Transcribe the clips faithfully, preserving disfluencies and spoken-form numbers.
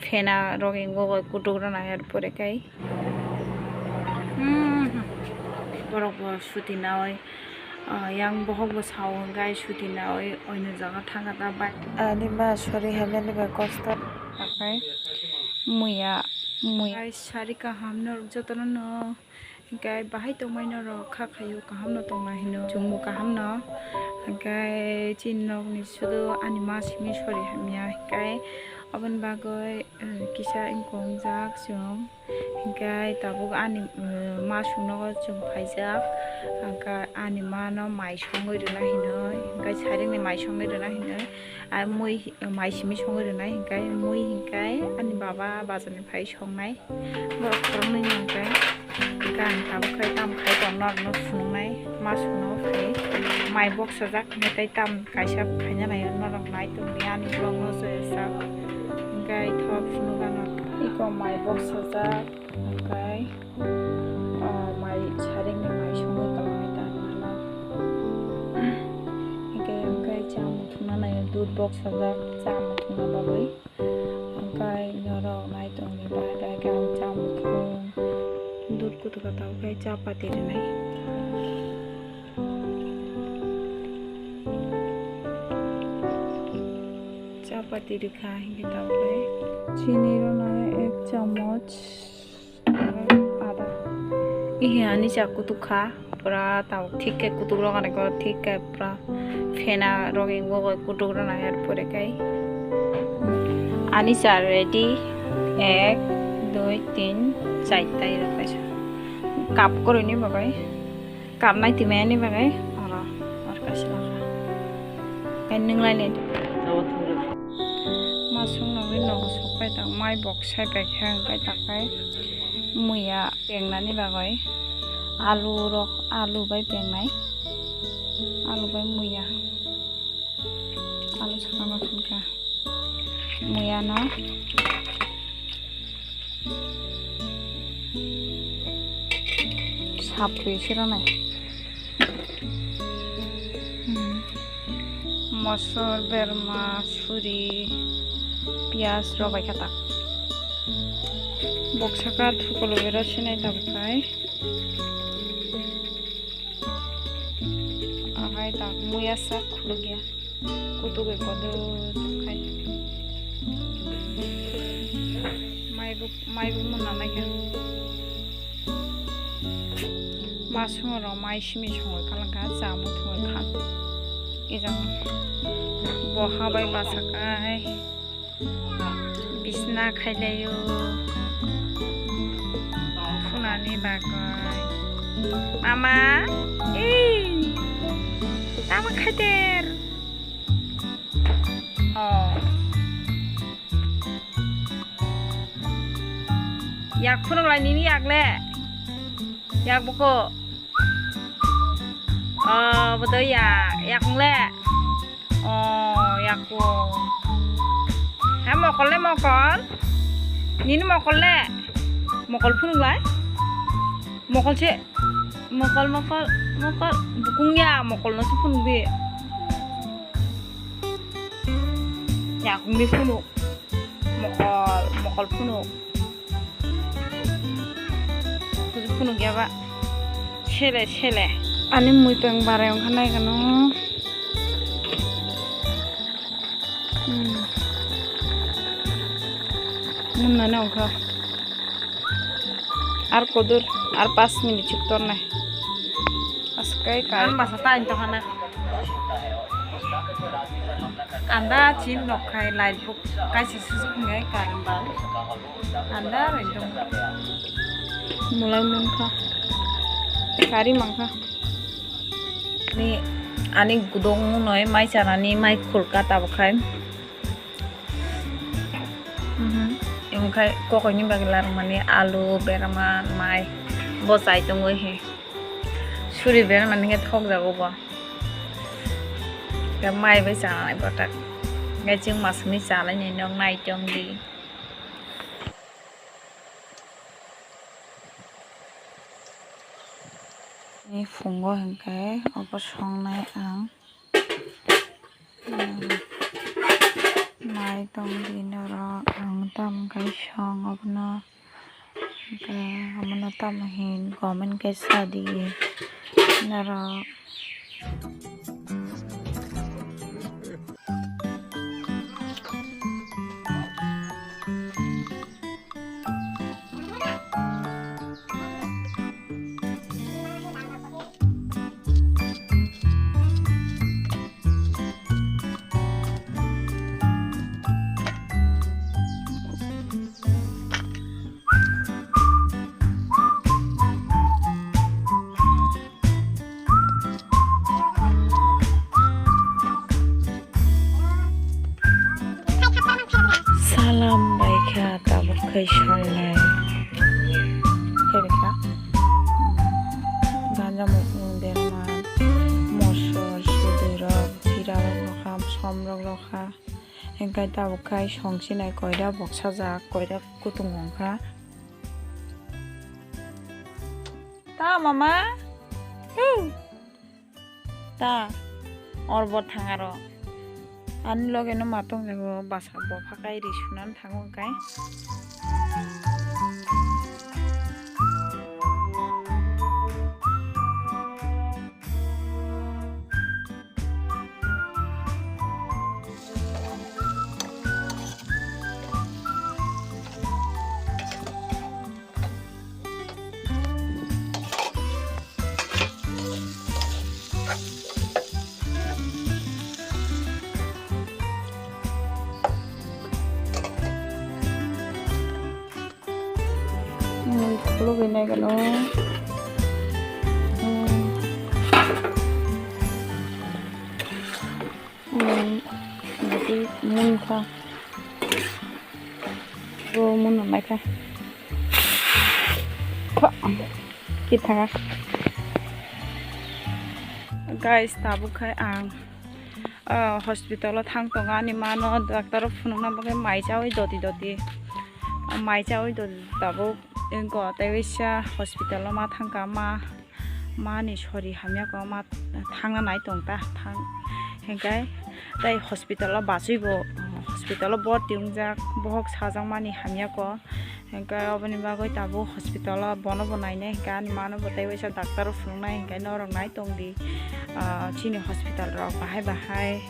Phena rok wngwi kutuk rwna, er pore khe, hmm, borok bo suti naui, ah, yang bohok bo sao hwnkhe suti naui oino jaga thangkha ta bai. Ani ma sori hamya ni bai kosto. Okai muya, muya. Ai sari kaham norok jotono no. Hwnkhe bahai tongmai norok kha khaio, kaham no tongna hino, chwngbo kaham no. Hwnkhe chini nokni sudu ani ma simi sori hamya, hwnkhe aboni bagwi, eh, kisa wngkong jak chwng. Hwnkhe tabuk ani, eh, ma songnogo chwng phaijak, hwnkhe ani ma no mai songwi rwna hino, hwnkhe sairing ni mai songwi rwna hino, ah, mui, mai simi songwi rwnai, hwnkhe mui hwnkhe ani baba bazar ni phai songnai. Borok khoroknwi ni hwnkhe, hwnkhe ang tabuk khe tam khai tong norokno phunuknai, ma songno phai mai boksajak hwnkhe tei tam kaisa khaina nai norok nai tongdi ani vlog no joyajak hwnkhe thok phunukgano iko mai boksajak hwnkhe, o mai saringni mai songwi kwlangwi ta hwnkhana hwnkhe hwnkhe cha muthungna naio dudh boksajak cha muthungna bagwi. Hwnkhe norok nai tongdi bai bai khe ang cha muthung dudh kutuka tabuk khe chapati rwnai. Chapati rwkha hwnkhe tabuk khe chini rwnai ek chamoch. Ada. Ihi ani cha kutuk kha, pura tabuk thik khe kutuk rok ani ko thik khe pura phena rok wngwi kutuk rwna, er pore khe ani cha ready, ek, dui, tin, charta rok kaisa cup kwrwini bagwi. Kapnai twi maya ni bagwi oro, oro kaisa lakha. Hai nwng lai le. Ma sung nangni nogo sok pai ta, mai bok sai pai khe hwnkhe ta khai muya pengnani bagwi alu rok, alu bai pengnai, alu bai muya, alu sakha ma phun kha. Muya no sapri se rwnai. Hmm. Mosor, berma, suri, piyaj rok bai kha ta. Boksa kha thukolo bera sinai ta bwkhai. Ahai ta muya sak khulukya. Kutuk bai kotor khai. Maibo, maibo muna naikha. Ma songwi rok mai simi songwi kha langkha, cha muthungwi kha. Ejang bo ha bai basa khai. Bisna khailaio. Phunani bagwi. Mama, ei, tamo khaiter. Oh. Yak phunuk lai nini yak le. Yak buko. Oh, betul ya. Yak le. Oh, yak ko. Ha mokol le mokol. Nini mokol le. Mokol phunuk lai. Mokol se. Mokol, mokol, mokol. Bukung ya, mokol no se phunuk di. Yakung di phunuk. Mokol, mokol phunuk. Kuju phunuk ya ba. Sele, sele. Ani mui peng barai ongkha nai gano. Hmm. Nung nane ongkha. Ar kodur, ar pas minute chuk tornai. Askai kai. Ang basa ta anto hana. Anda chin nok khai light box kaisa susuk ngai karan bal. Anda roi dong. Mulai mankha. Kari mankha. Ni ani gudong noi mai chanani mai khulka tabuk khai. Mhm. Omokhai kokoini bagwi larwkmani alu, berma, mai bo chai tongwi he. Suri bermani khe thokjago bo. Khe mai bai chanai bwtak. Khe chwng masani chalainai nok nai tongdi. Ni phungo hinkhe obo songnai ang. Nai tong di norok, ang tamo khe song obono, hwnkhe omono tamo hin comment khe sa di norok. Salam bai kha tabuk khai songnai. Khe bai kha. Ganja mukung derma, mosor, sudui rok, jira rok rokha, som rok rokha. Hingkai tabuk khai songsinai koira boksajak, koira kutung wngkha. Ta mama? Hu. Ta, or bo thang aro. Ani loge no ma tong jago, basa bopha kai ri sunan thango kai. Khulugwi nai gano. Hmm. Hmm. Nanti mun kha. Bo mun nai kha. Kha. Ki thanga. Guys, tabuk khai ang, ah, hospital o thang tongo, ani mano doctor o phunukna bagwi mai chaui doti doti. Ah, mai chaui doti tabuk wngkha, tei waisa hospital o ma thangkha, ma, mani sori hamya khe ma thangna nai tong ta thang. Hingkhe tei hospital o bachwi bo, hospital o borti wngjak, bohok sajak mani hamya khe. Hingke oboni bagwi tabuk hospital o bono bo nainai, hingke ani mano bo tei waisa doctor o phunuknai, hingke norok nai tong di, ah, chini hospital rok bahai bahai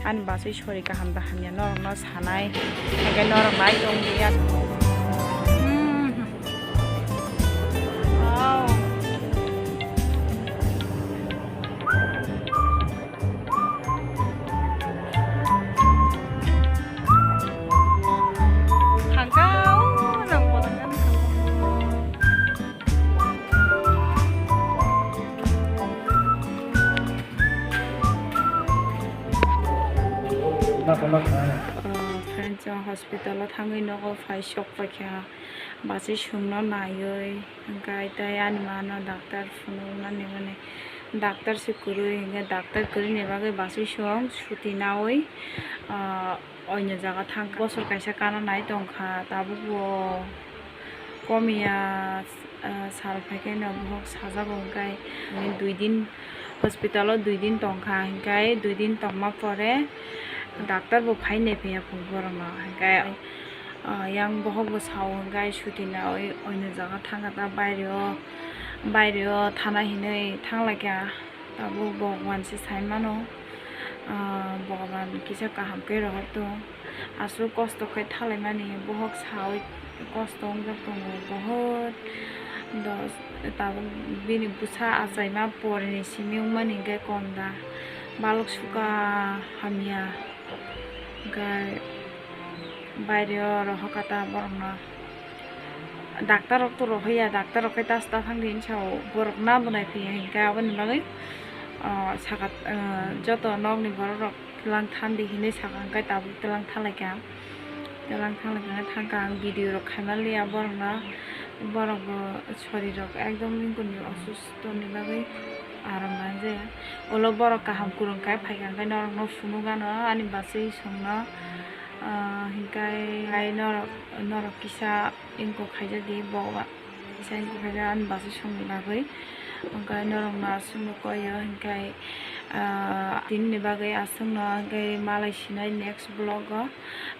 ani bachwi sori kaham da hamya norok no sanai, hingke norok nai tong di ya. Hmm. Wow. Thangka, o, nang bo thangka, nang bo. Ah, friends, o hospital o thangwi nogo phai sok paikha. Bachwi songno naiwi, hingkhe tei ani mano doctor phunuknani mani doctor se kwrwi, hingkhe doctor kwrwini bagwi bachwi song suti naui, ah, oino jaga thang. Bosor kaisa kana nai tongkha, tabukbo komiya, ah, sal phaikhe no bohok sajago, hingkhe dui din hospital o dui din tongkha, hingkhe dui din tongma pore doctor bo phai naiphiya phung borokno, hingkhe Ah, yang bohok bo sao hingkhe suti na oi, oino jaga thangkha ta baireo, baireo thana hinwi thanglaikha. Tabuk Bhagwan se sai mano, ah, Bhagwan kisa kaham khe rohor tong. Aswk kosto khe thalaimani, bohok saui kosto wngjak tongo, bohot dos, tabuk bini bwsa achaima porini simi wngmani hingkhe kom da, balok suka hamya. Hingkhe baireo rohor kha ta borokno. Doctor rok to rohor ya, doctor rok khe ta ta thang di hinwi sao, borok na bo nai phiya hingkhe aboni bagwi, ah, saka, ah, joto nokni borok rok twlang than di hinwi saka, hingkhe tabuk twlang thanlaikha. Twlang thanlaikha, thangkha ang video rok khaima liya borokno, borok bo sori rok ekdom wngkha ni osusto ni bagwi. Aram nang je. Ulo borok kaham kwrwng khe phaikha, hwnkhe norokno phunuk ano ani bachwi songno, ah, hwnkhe hai norok, norok kisa inko khaijak di, bo kisa inko khaijak ani bachwi songni bagwi. Hwnkhe norokno aswkno koyo, hwnkhe, ah, tinini bagwi aswkno hwnkhe malai sinai next vlog o.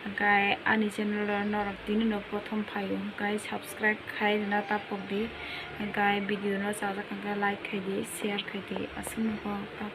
Hwnkhe ani channel o norok tinino prothom phaio hwnkhe subscribe khai rwna tapok di. Hwnkhe video no chajak hwnkhe like khai di, share khai di, aswkno kok.